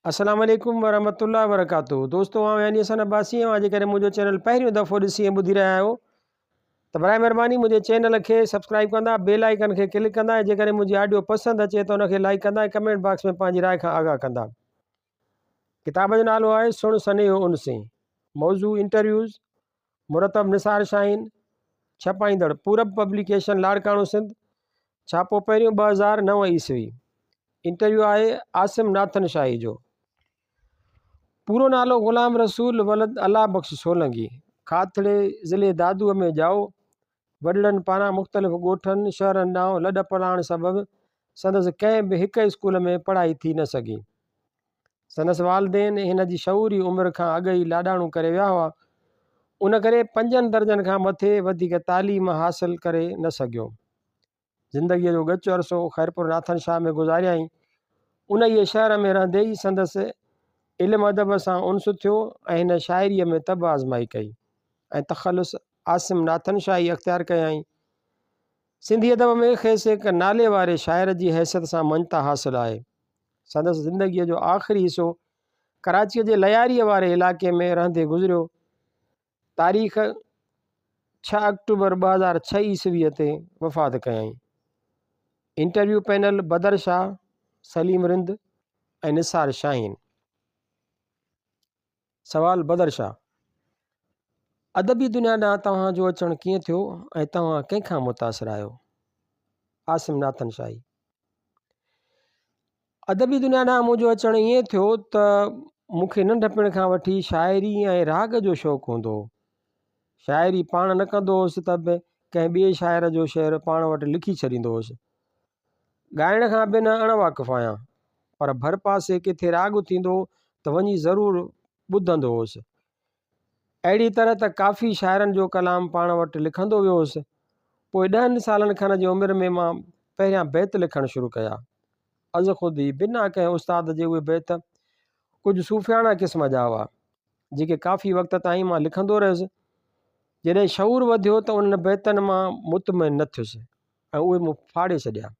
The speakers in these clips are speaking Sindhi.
السلام عليڪم ورحمة الله وبرڪاته دوستو آئون يعني حسن عباسي اوهان جيڪڏهن منهنجو چينل پهريون دفعو ڏسي ۽ ٻڌي رهيا آهيو ته برائي مهرباني منهنجي چينل کي سبسڪرائب ڪندا بيل آئيڪن کي ڪلڪ ڪندا ۽ جيڪڏهن منهنجي آڊيو پسند اچي ته ان کي لائڪ ڪندا ۽ ڪمينٽ باڪس ۾ پنهنجي راء کان آگاهه ڪندا. ڪتاب جو نالو آهي سڻ سنيهو ان سين. موضوع انٽرويوز، مرتب نثار شاهين، ڇپائيندڙ پورب پبليڪيشن لاڙڪاڻو سنڌ، ڇاپو پهريون 2009 عيسوي. انٽرويو آهي عاصم ناٿن شاهي جو. پورو نالو غلام رسول ولد الله بخش سولنگي، کاٿڙي ضلعي دادوء ۾ ڄائو. وڏڙن پاران مختلف ڳوٺن، شهرن ڏانهن لڏ پلاڻ سبب سندس ڪنهن به هڪ اسڪول ۾ پڙهائي ٿي نه سگهي. سندس والدين هن جي شعوري عمر کان اڳ ئي لاڏاڻو ڪري ويا هئا. ان ڪري پنجن درجن کان مٿي وڌيڪ تعليم حاصل ڪري نه سگهيو. زندگيء جو ڳچ عرصو خيرپور ناٿن شاهه ۾ گذاريائين. انهيء شهر ۾ رهندي ئي سندس علم ادب سان انس ٿيو ۽ هن شاعريء ۾ طبع آزمائي ڪئي ۽ تخلص عاصم ناٿن شاهي اختيار ڪيائين. سنڌي ادب ۾ کيس هڪ نالي واري شاعر جي حيثيت سان مڃتا حاصل آهي. سندس زندگيء جو آخري حصو ڪراچيء جي لياريء واري علائقي ۾ رهندي گذريو. تاريخ ڇهه آڪٽوبر 2006 عيسويء تي وفات ڪيائين. انٽرويو پينل بدر شاهه، سليم رند ۽ نثار شاهين. سوال بدر شاهه، ادبي دنيا ڏانهن توهان جو اچڻ ڪيئن ٿيو ۽ توهان ڪنهن کان متاثر آهيو؟ عاصم ناٿن شاهي، ادبي دنيا ڏانهن منهنجو اچڻ ائين ٿيو ته مون کي ننڍپڻ کان وٺي شاعري ۽ راڳ جو شوق هوندو هو. شاعري پاڻ نه ڪندو هوس ته به ڪنهن ٻئي شاعر جو شعر پاڻ وٽ لکي ڇڏيندو هوس. ڳائڻ کان بنهه اڻ واقف آهيان، پر ڀرپاسي ڪٿي راڳ ٿيندو ته وڃي ضرور ٻڌندو هوس. اهڙي طرح ته ڪافي شاعرن جو ڪلام پاڻ وٽ لکندو ويو هوس. پوء ڏهن سالن کن جي عمر ۾ مان پهريان بيت لکڻ شروع ڪيا. از خود ئي بنا ڪنهن استاد جي اهي بيت ڪجهه صوفياڻا قسم جا هئا، جيڪي ڪافي وقت تائين مان لکندو رهيس. جڏهن شعور وڌيو ته انهن بيتن مان مطمئن نه ٿيس ۽ اهي مون ڦاڙي ڇڏيا.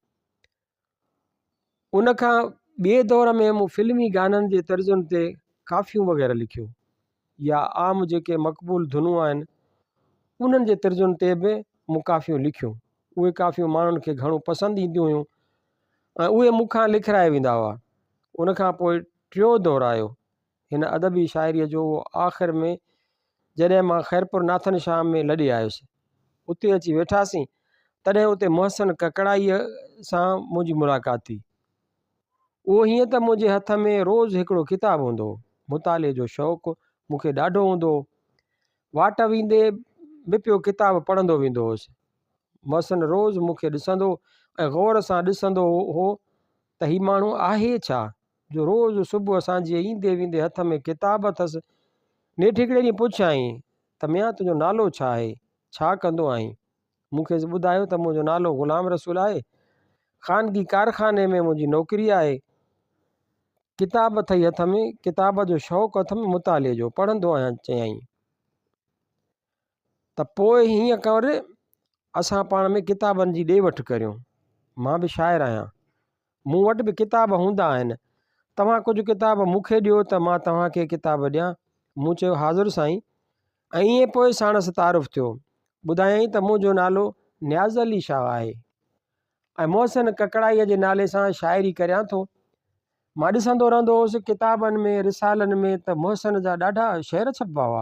ان کان ٻئي دور ۾ مون فلمي گانن جي طرزن تي ڪافيون وغيره لکيون يا عام جيڪي مقبول ڌنون آهن انهن جي طرزن تي به مون ڪافيون لکيون. اهي ڪافيون ماڻهن کي گهڻو پسند اينديون هيون ۽ اهي مون کان لکرائي ويندا هئا. ان کان پوء ٽيون دور آيو هن ادبي شاعريء جو اهو آخر ۾ جڏهن مان خيرپور ناٿن شاهه ۾ لڏي آيس. اتي اچي ويٺاسين، تڏهن اتي محسن ڪڪڙائيء سان منهنجي ملاقات ٿي. اهو هيئن ته منهنجي هٿ ۾ روز هڪڙو ڪتاب هوندو هو. مطالعي جو شوق مون کي ڏاڍو هوندو هو. واٽ ويندي به پيو ڪتاب پڙهندو ويندو هوس. محسن روز مون کي ڏسندو ۽ غور سان ڏسندو هو ته هي ماڻهو آهي ڇا؟ جو روز صبح سانجهيء ايندي ويندي هٿ ۾ ڪتاب اٿس. نيٺ هڪڙي ڏينهن پڇيائين ته ميان تنهنجو نالو ڇا آهي؟ ڇا ڪندو آهين؟ مون کيس ٻڌايو ته منهنجو نالو غلام رسول آهي. خانگي ڪارخاني ۾ منهنجي نوڪري آهي. ڪتاب اٿئي هٿ ۾، ڪتاب جو شوق اٿم مطالعي جو، پڙهندو آهيان. چيائين ته پوء هيئن ڪر اسان پاڻ ۾ ڪتابن جي ڏي وٺ ڪريون. مان به شاعر آهيان. مون وٽ به ڪتاب هوندا آهن. توهان ڪجهه ڪتاب مون کي ڏيو ته مان توهان کي ڪتاب ڏيان. مون چيو حاضر سائين. ۽ ائين پوء ساڻس تعارف ٿيو. ٻڌايائين ته منهنجو نالو نياز علي شاهه آهي ۽ محسن ڪڪڙائيء جي نالي سان شاعري ڪريان ٿو. مان ڏسندو رهندو هوس ڪتابن ۾ رسالن ۾ ته محسن جا ڏاڍا شعر ڇپبا هئا.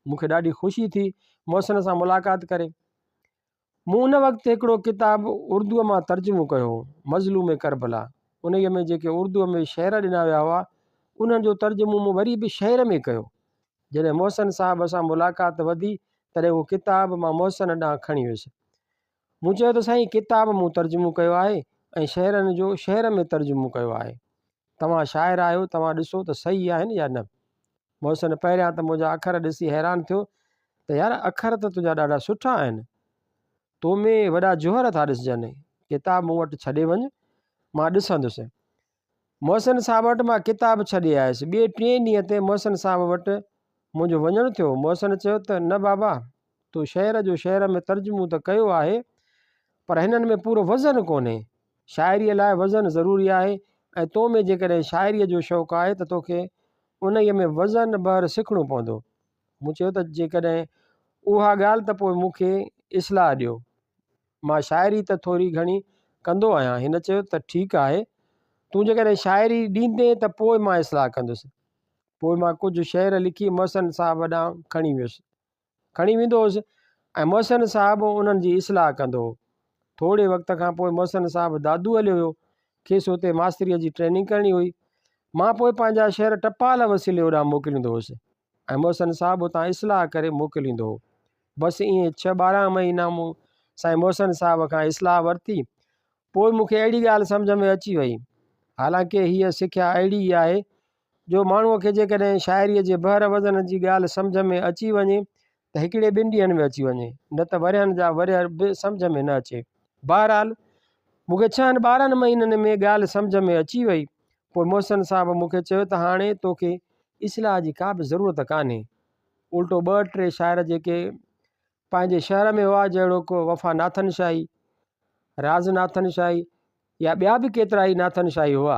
مون کي ڏاڍي خوشي ٿي محسن سان ملاقات ڪري. مون ان وقت هڪڙو ڪتاب اردوء مان ترجمو ڪيو هو، مظلوم ڪربلا. انهيء ۾ جيڪي اردوء ۾ شعر ڏنا ويا هئا، انهن جو ترجمو مون وري به شعر ۾ ڪيو. جڏهن محسن صاحب سان ملاقات وڌي، تڏهن اهو ڪتاب مان محسن ڏانهن کڻي ويس. مون چيو ته سائين ڪتاب مون ترجمو ڪيو آهي ۽ شعرن جو شعر ۾ ترجمو ڪيو آهي. توهان شاعر آهيو، توهان ڏسو ته صحيح آهن يا نه. محسن پهريان ته منهنجا اکر ڏسي حيران ٿيو ته يار اکر ته تنهنجا ڏاڍا سٺا آهن، تو ۾ وڏا جوهر ٿا ڏسجن، ڪتاب مون وٽ ڇڏي وڃ، مان ڏسندس. محسن صاحب وٽ مان ڪتاب ڇڏي آيس. ٻئي ٽئين ڏينهن تي محسن صاحب وٽ منهنجو وڃڻ ٿيو. محسن چيو ته نه بابا، تو شعر جو شعر ۾ ترجمو ته ڪيو آهي، پر هنن ۾ پورو وزن ڪونهي. شاعريء لاء وزن ضروري آهي ۽ تو ۾ جيڪڏهن شاعريء جو شوق آهي ته توکي انهيء ۾ وزن بحر سکڻو پوندو. مون چيو ته جيڪڏهن اها ڳالهه ته پوء مون کي اصلاح ڏيو. مان شاعري ته ٿوري گهڻي ڪندو آهيان. هن چيو ته ٺيڪ آهي، تون جيڪڏهن شاعري ڏيندين ته پوء مان اصلاح ڪندس. پوء مان ڪجهه شعر لکي محسن صاحب ڏانهن کڻي ويس. کڻي ويندو هوس ۽ محسن صاحب انهن جي اصلاح ڪندو هو. ٿوري وقت کان پوء محسن صاحب دادو هليو ويو. کيس اتي ماستريء جي ٽريننگ ڪرڻي هئي. مان پوء پنهنجا شعر ٽپال وسيلي اوڏانهن موڪليندو هوس ۽ محسن صاحب اتان اصلاح ڪري موڪليندو هو. بس ائين ڇهه 12 مهينا مون سائين محسن صاحب کان اصلاح ورتي. پوء مون کي اهڙي ڳالهه سمجهه ۾ اچي وئي. حالانڪه هيء سکيا اهڙي ئي آهي جو ماڻهوء کي جيڪڏهن شاعريء جي بحر وزن جي ڳالهه سمجهه ۾ اچي وڃي ته هڪڙي ٻن ڏينهن ۾ اچي وڃي، نه ته ورهين جا ورهيه به سمجهه ۾ نه اچي. بهرحال، مون کي ڇهن 12 مهينن ۾ ڳالهه سمجهه ۾ اچي وئي. پوء محسن صاحب مون کي چيو ته هاڻي توکي اصلاح جي ڪا به ضرورت ڪانهي. الٽو ٻه ٽي شاعر جيڪي پنهنجي شهر ۾ هئا جهڙوڪ وفا ناٿن شاهي، راز ناٿن شاهي يا ٻيا به ڪيترائي ناٿن شاهي هئا،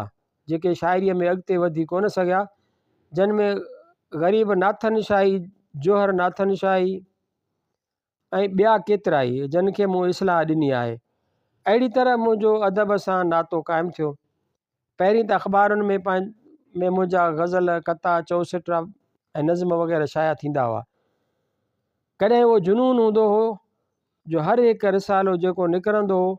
جيڪي شاعريء ۾ اڳتي وڌي ڪونه سگهيا، جن ۾ غريب ناٿن شاهي، جوهر ناٿن شاهي ۽ ٻيا ڪيترائي، جن کي مون اصلاح ڏني آهي. اهڙي طرح منهنجو ادب سان ناتو قائم ٿيو. پهرين ته اخبارن ۾ ۾ منهنجا غزل، قطعا، چؤسٽا ۽ نظم وغيره شايع ٿيندا هئا. ڪڏهن اهو جنون هوندو هو جو هر هڪ رسالو جيڪو نڪرندو هو،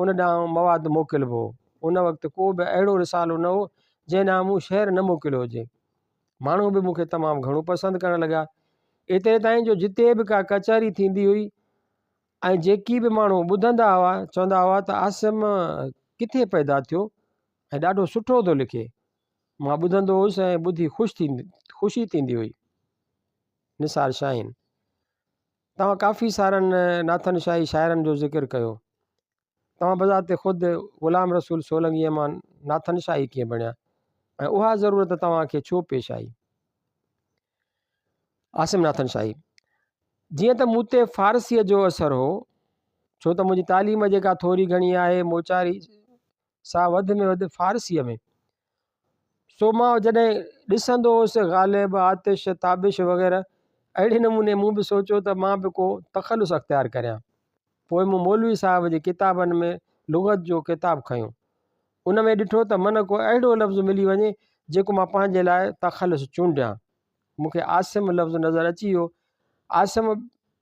ان ڏانهن مواد موڪلبو هو. ان وقت ڪو به اهڙو رسالو نه هو، جنهن ڏانهن مون شعر نه موڪليو هجي. ماڻهو به مون کي تمام گهڻو پسند ڪرڻ لڳا. ايتري تائين جو جتي به ڪا ڪچهري ٿيندي هئي ۽ جيڪي به ماڻهو ٻڌندا هئا، چوندا هئا ته عاصم ڪٿي پيدا ٿيو ۽ ڏاڍو سٺو ٿو لکي. مان ٻڌندو هوس ۽ ٻڌي خوشي ٿيندي هئي. نثار شاهين. توهان ڪافي سارن ناٿن شاهي شاعرن جو ذڪر ڪيو. توهان بذات خود غلام رسول سولنگيء مان ناٿن شاهي ڪيئن بڻيا ۽ اها ضرورت توهان کي ڇو پيش آئي؟ عاصم ناٿن شاهي، جيئن ته مون تي فارسيء جو اثر هو، ڇو ته منهنجي تعليم جيڪا ٿوري گهڻي آهي موچاري سا وڌ ۾ وڌ فارسيء ۾. سو مان جڏهن ڏسندو هوس غالب، آتش، تابش وغيره اهڙي نموني مون به سوچيو ته مان به ڪو تخلص اختيار ڪريان. پوء مون مولوي صاحب جي ڪتابن ۾ لغت جو ڪتاب کنيو. ان ۾ ڏٺو ته من ڪو اهڙو لفظ ملي وڃي جيڪو مان پنهنجي لاء تخلص چونڊيان. مون کي عاصم لفظ نظر اچي ويو. عاصم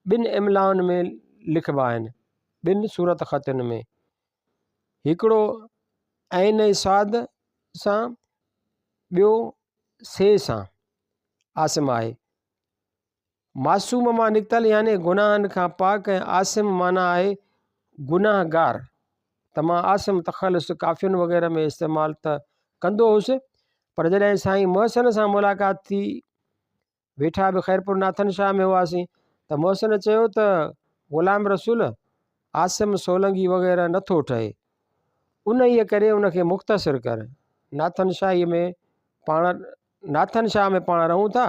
ٻن املائن ۾ لکبا آهن، ٻن صورتخطين ۾. هڪڙو عين ۽ صاد سان ٻيو سي سان عاصم آهي. معصوم مان نڪتل يعني گناهن کان پاڪ ۽ عاصم معنيٰ آهي گناهگار ته مان عاصم تخلص ڪافين وغيره ۾ استعمال ته ڪندو هوس پر جڏهن سائين محسن سان ملاقات ٿي ويٺا به خيرپور ناٿن شاهه ۾ هئاسين ته محسن چيو ته غلام رسول عاصم سولنگي وغيره نه ٿو ٺهي انهيء ڪري ان کي مختصر ڪر ناٿن شاهي ۾ پاڻ ناٿن شاهه ۾ پاڻ رهون ٿا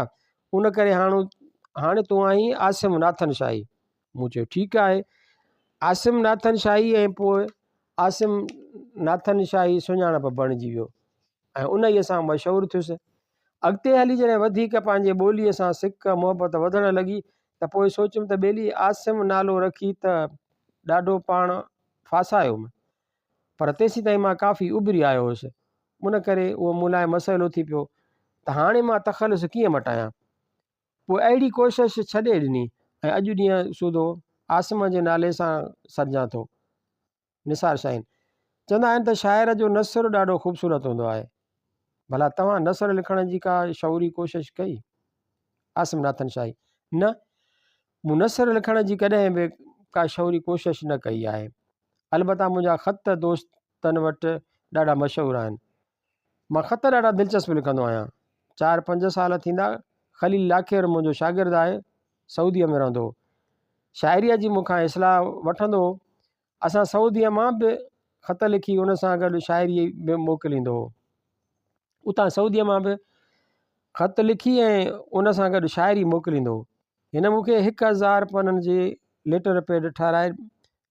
ان ڪري هاڻو هاڻي تون آهين عاصم ناٿن شاهي مون چيو ٺيڪ آهي عاصم ناٿن شاهي ۽ پوء عاصم ناٿن شاهي سڃاڻپ بڻجي ويو ۽ انهيء سان مشهور ٿيس اڳتي هلي جڏهن وڌيڪ پنهنجي ٻوليء سان سڪ محبت وڌڻ لڳي ته پوء سوچيم ته ٻيلي عاصم نالو رکي ته ڏاڍو پاڻ ڦاسايوم پر تيسيتائين مان ڪافي اڀري آيو هوس ان ڪري اهو مون لاء مسئلو ٿي پيو ته هاڻي مان تخلص ڪيئن مٽايان. پوء اهڙي ڪوشش ڇڏي ڏني ۽ اڄ ڏينهن سوڌو عاصم جي نالي سان سڏجان ٿو. نثار شاهين، چوندا آهن ته شاعر جو نثر ڏاڍو خوبصورت هوندو آهي. ڀلا توهان نثر لکڻ جي ڪا شعوري ڪوشش ڪئي؟ عاصم ناٿن شاهي، نه، مون نثر لکڻ جي ڪڏهن به ڪا شعوري ڪوشش نه ڪئي آهي. البته منهنجا خط دوستن وٽ ڏاڍا مشهور آهن. مان خط ڏاڍا دلچسپ لکندو آهيان. چار پنج سال ٿيندا خليل لاکير منهنجو شاگرد آهي، سعوديء ۾ رهندو هو. شاعريء جي مون کان اصلاح وٺندو هو. اسان سعوديء مان به خط لکي ان سان گڏ شاعري به موڪليندو هو. اتان سعوديء مان به خط لکي ۽ ان سان گڏ شاعري موڪليندو هو. هن مون کي 1000 پنن جي ليٽر پيڊ ٺهرائي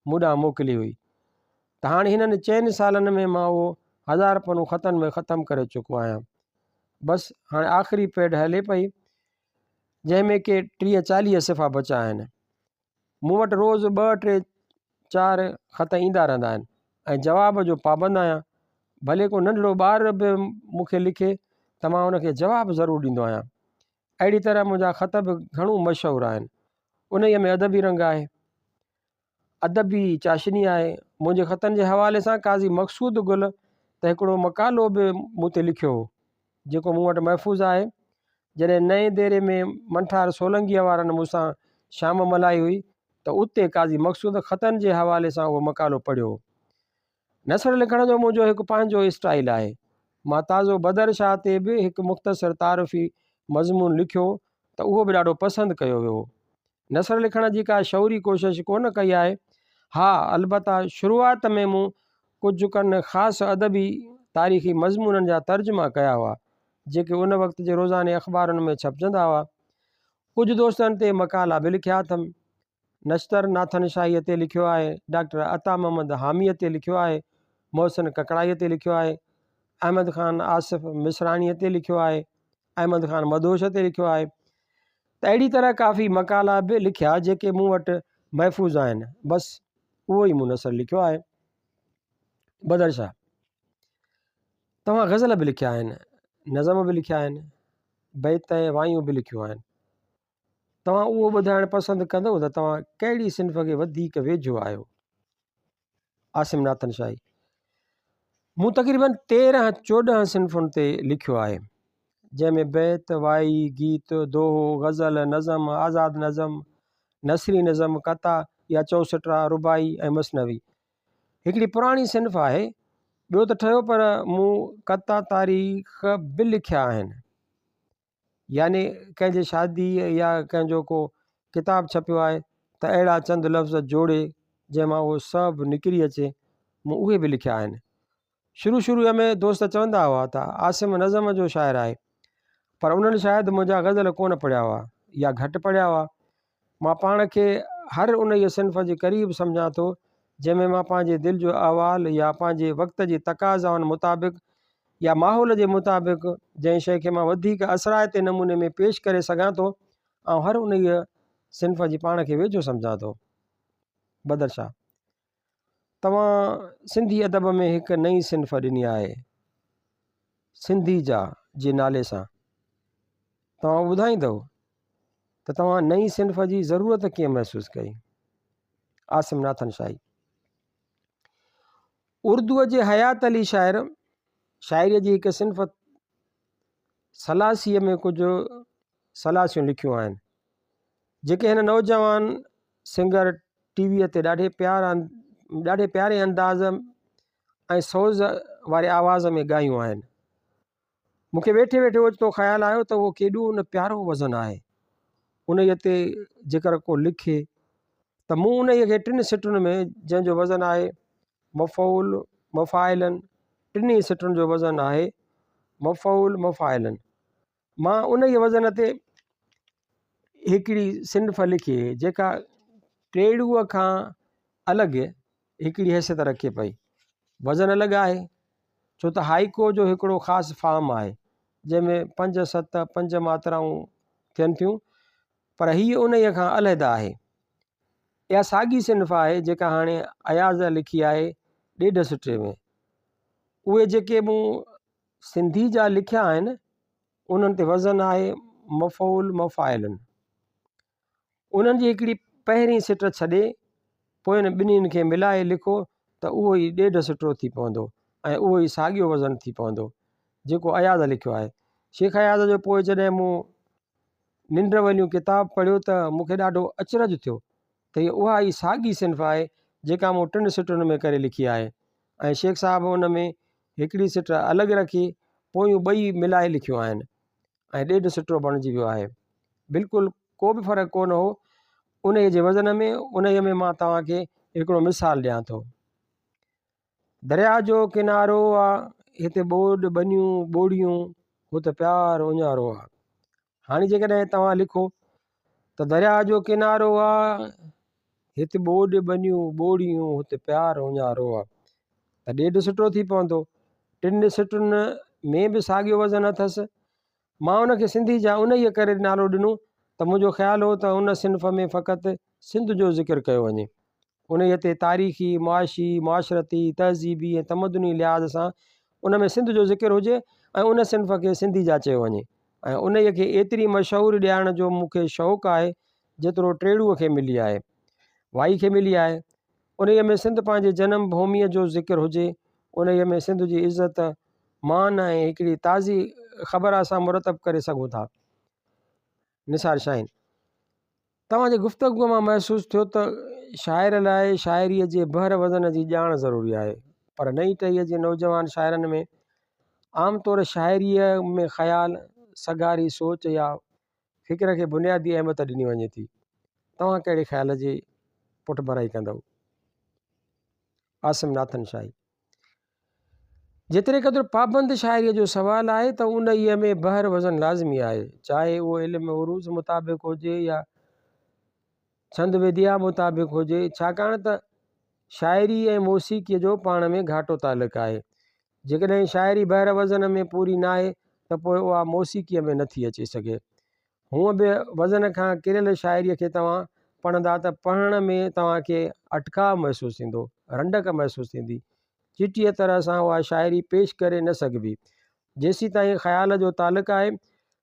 مون ڏانهن موڪلي هئي ته هاڻي هنن چئن سالن ۾ مان اهو هزار پنو خطن ۾ ختم ڪري چڪو آهيان. بس هاڻي آخري پيڊ هلي پئي، جنهن ۾ ڪي 30 40 صفحا بچا آهن. مون وٽ روز ٻه ٽي چار خط ايندا رهندا آهن ۽ جواب جو پابند آهيان. ڀلي ڪو ننڍڙو ٻار به مون کي لکي ته مان ان کي جواب ضرور ڏيندو آهيان. اهڙي طرح منهنجا خط به گهڻو مشهور آهن. انهيء ۾ ادبي رنگ آهي. ادبي چاشني آهي. منهنجي خطن جي حوالي سان قاضي مقصود گل ته هڪڙو مقالو به مون تي لکيو هو، جيڪو مون وٽ محفوظ آهي. جڏهن نئين ديري ۾ منٺار سولنگيء وارن مون سان شام ملهائي هئي ته اتي قاضي مقصود خطن جي حوالي سان اهو مقالو پڙهيو هو. نثر لکڻ جو منهنجو هڪ پنهنجو اسٽائيل آهي. مان تازو بدر شاهه تي به هڪ مختصر تعارفي مضمون لکيو ته اهو به ڏاڍو پسند ڪيو ويو هو. نثر لکڻ جي ڪا شعوري ڪوشش ڪونه ڪئي آهي. ها البته شروعات ۾ مون ڪجهه ڪن خاص ادبي تاريخي مضمونن جا ترجما ڪيا هئا، جيڪي ان وقت جي روزاني اخبارن ۾ ڇپجندا هئا. ڪجهه دوستن تي مقالا به لکيا اٿم. نشتر ناٿن شاهيء تي لکيو آهي، ڊاڪٽر عطا محمد حاميء تي لکيو آهي، محسن ڪڪڙائيء تي لکيو آهي، احمد خان آصف مصراڻيء تي لکيو آهي، احمد خان مدهوش تي لکيو آهي ته اهڙي طرح ڪافي مقالا به لکيا جيڪي مون وٽ محفوظ آهن. بس اهو ئي مون نثر لکيو آهي. بدر شاهه، توهان غزل به لکيا آهن، نظم به لکيا آهن، بيت ۽ وايون به لکيون آهن. توهان اهو ٻڌائڻ پسند ڪندؤ ته توهان ڪهڙي صنف کي وڌيڪ ويجهو آهيو؟ عاصم ناٿن شاهي، مون تقريبن 13 14 صنفن تي لکيو آهي، جنهن ۾ بيت، وائي، گيت، دوهو، غزل، نظم، آزاد نظم، نثري نظم، قطع يا چؤسٽرا، رباعي ۽ مثنوي هڪڙي پراڻي صنف آهي. ٻيو ته ٺهيو پر مون قطع تاريخ به لکيا آهن. يعني ڪنهن جي شادي يا ڪنهن جو ڪو ڪتاب ڇپيو آهي ته اهڙا چند لفظ جوڙي جنهن مان اهو سڀ نڪري اچي مون اهي به لکيا آهن. شروع شروع ۾ دوست چوندا هئا ته عاصم نظم جو شاعر آهي پر انهن شايد منهنجا غزل ڪونه پڙهيا هئا يا گهٽ پڙهيا هئا. مان پاڻ کي هر انهيء صنف جي قريب سمجهان ٿو، جنهن ۾ مان پنهنجي دل جو احوال يا پنهنجي وقت جي تقاضائن مطابق يا ماحول جي مطابق جنهن شيء کي مان وڌيڪ اثرائتي نموني ۾ پيش ڪري سگهان ٿو، آئون هر انهيء صنف جي پاڻ کي ويجهو سمجهان ٿو. بدر شاهه، توهان سنڌي ادب ۾ هڪ نئين صنف ڏني آهي، سنڌي جا جي نالي سان. توهان ٻڌائيندؤ ته توهان نئين صنف جي ضرورت ڪيئن محسوس ڪئي؟ عاصم ناٿن شاهي، اردوء جي حيات علي شاعر شاعريء جي هڪ صنف سلاسيء ۾ ڪجهه سلاسيون لکيون آهن، جيڪي هن نوجوان سنگر ٽي ويء تي ڏاڍي پيار ڏاڍي پياري انداز ۽ سوز واري آواز ۾ ڳايون آهن. مون کي ويٺي ويٺي اوچتو خيال آيو ته اهو ڪيڏو نه پيارو وزن آهي. انهيء تي جيڪر ڪو لکي ته مون انهيء کي ٽن سٽن ۾ جنهن جو وزن آهي مفعول مفاعلن ٽنهي سٽن جو وزن آهي مفعول مفاعلن مان انهيء وزن تي هڪڙي صنف لکي جيڪا ٽيڙوء کان الڳ هڪڙي حيثيت رکي پئي. وزن الڳ آهي، ڇو ته هائيڪو جو هڪڙو خاص فارم آهي، جنهن ۾ پنج، ست، پنج ماترائون ٿين ٿيون، پر هيء انهيء کان علحده آهي. اها ساڳي صنف آهي، جيڪا هاڻي اياز لکي آهي ڏيڍ سٽي ۾. اهي جيڪي مون سنڌي جا لکيا آهن، انهن تي وزن آهي مفعول مفاعلن. انهن جي هڪڙي پهرين سٽ ڇڏي پوين ٻنهين کي ملائي لکو ته اهو ئي ڏيڍ سٽو ٿي پوندو ۽ اهو ئي ساڳيو وزن ٿي پوندو جيڪو اياز لکيو آهي. شيخ اياز جو پوء جڏهن مون ننڊ وليون ڪتاب پڙهيو ته مون کي ڏاڍو اچرج ٿيو ته هيء اها ئي ساڳي صنف آهي جيڪا مون ٽن سٽن ۾ ڪري لکي آهي ۽ شيخ صاحب ان ۾ هڪڙي سٽ الڳ رکي پويون ٻئي ملائي لکيون آهن ۽ ڏيڍ سٽو بڻجي ويو آهي. بلڪل ڪو به فرق ڪونه هو انهيء جي وزن ۾. انهيء ۾ مان توهان کي هڪڙو مثال ڏيان ٿو. درياء جو ڪنارو آ، هتي ٻوڏ، ٻنيون، ٻوڙيون، هت پيار اڃارو آ. هاڻي جيڪڏهن توهان لکو ته درياء جو ڪنارو آ، هت ٻوڏ، ٻنيون، ٻوڙيون، هت پيار اڃارو آ ته ڏيڍ سٽو ٿي پوندو. ٽن سٽن ۾ به ساڳيو وزن اٿس. مان ان کي سنڌي جا انهيء ڪري نالو ڏنو ته منهنجو خيال هو ته ان صنف ۾ فقط سنڌ جو ذڪر ڪيو وڃي. انهيء تي تاريخي، معاشي، معاشرتي، تهذيبي ۽ تمدني لحاظ سان ان ۾ سنڌ جو ذڪر هجي ۽ ان صنف کي سنڌي جا چيو وڃي ۽ انهيء کي ايتري مشهوري ڏيارڻ جو مون کي شوق آهي جيترو ٽيڙوء کي ملي آهي. وائي کي ملي آهي. انهيء ۾ سنڌ پنهنجي جنم ڀوميء جو ذڪر هجي، انهيء ۾ سنڌ جي عزت، مان ۽ هڪڙي تازي خبر اسان مرتب ڪري سگهون ٿا. نثار شاهين، توهان جي گفتگوء مان محسوس ٿيو ته شاعر لاء شاعريء جي بحر وزن جي ڄاڻ ضروري آهي، پر نئين ٽهيء جي نوجوان شاعرن ۾ عام طور شاعريء ۾ خيال، سگهاري سوچ يا فڪر کي بنيادي اهميت ڏني وڃي ٿي. توهان ڪهڙي خيال جي پٺڀرائي ڪندؤ؟ عاصم ناٿن شاهي، جيتري قدر پابند شاعريء جو سوال آهي ته انهيء ۾ بحر وزن لازمي آهي، چاهي اهو علم عروض مطابق هجي يا ڇند وديا مطابق هجي، ڇاڪاڻ ته شاعري ۽ موسيقيء جو پاڻ ۾ گهاٽو تعلق آهي. جيڪڏهن شاعري بحر وزن ۾ پوري ناهي ته پوء اها موسيقيء ۾ نٿي اچي سگهي. هونء به وزن کان ڪريل شاعريء کي توهان پڙهندا ته پڙهڻ ۾ توهان کي اٽڪاء محسوس ٿيندو، رنڊڪ محسوس ٿيندي. چٽيء طرح سان اها شاعري پيش ڪري نه سگهبي. جيسيتائين خيال جو تعلق آهي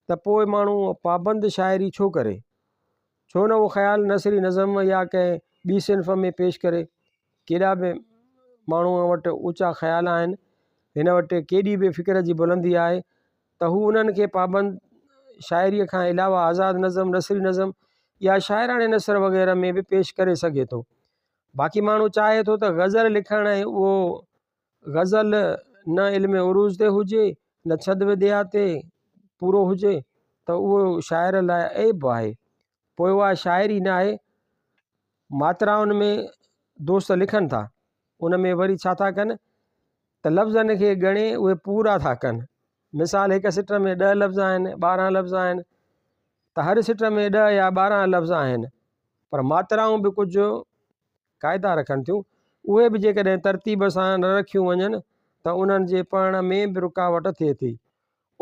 ته پوء ماڻهو پابند شاعري ڇو ڪري؟ ڇو نه اهو خيال نثري نظم يا ڪنهن ٻي صنف ۾ پيش ڪري. ڪيڏا به ماڻهوء وٽ اوچا خيال آهن، هن وٽ ڪيڏي به فڪر جي بلندي آهي ته هو انهن کي پابند شاعريء کان علاوه آزاد نظم، نثري نظم يا شاعراڻي نثر وغيره ۾ به پيش ڪري سگهي ٿو. باقي ماڻهو چاهي ٿو ته غزل لکڻ ۽ اهو غزل نه علم عروض تي هجي نه ڇند وديا تي پورو هجي ته اهو شاعر لاء عيب آهي پوء اها شاعري نه آهي. ماترائن ۾ دوست لکن ٿا ان ۾ وري ڇا ٿا ڪن ته لفظن کي ڳڻي اهي پورا ٿا ڪن مثال هڪ سٽ ۾ ڏهه لفظ آهن 12 لفظ آهن ته هر سٽ ۾ ڏهه يا 12 لفظ آهن پر ماترائون به ڪجهه قاعدا رکن ٿيون، اهي به جيڪڏهن ترتيب سان نه رکيون وڃن ته انهن جي پڙهڻ ۾ به رڪاوٽ ٿئي ٿي.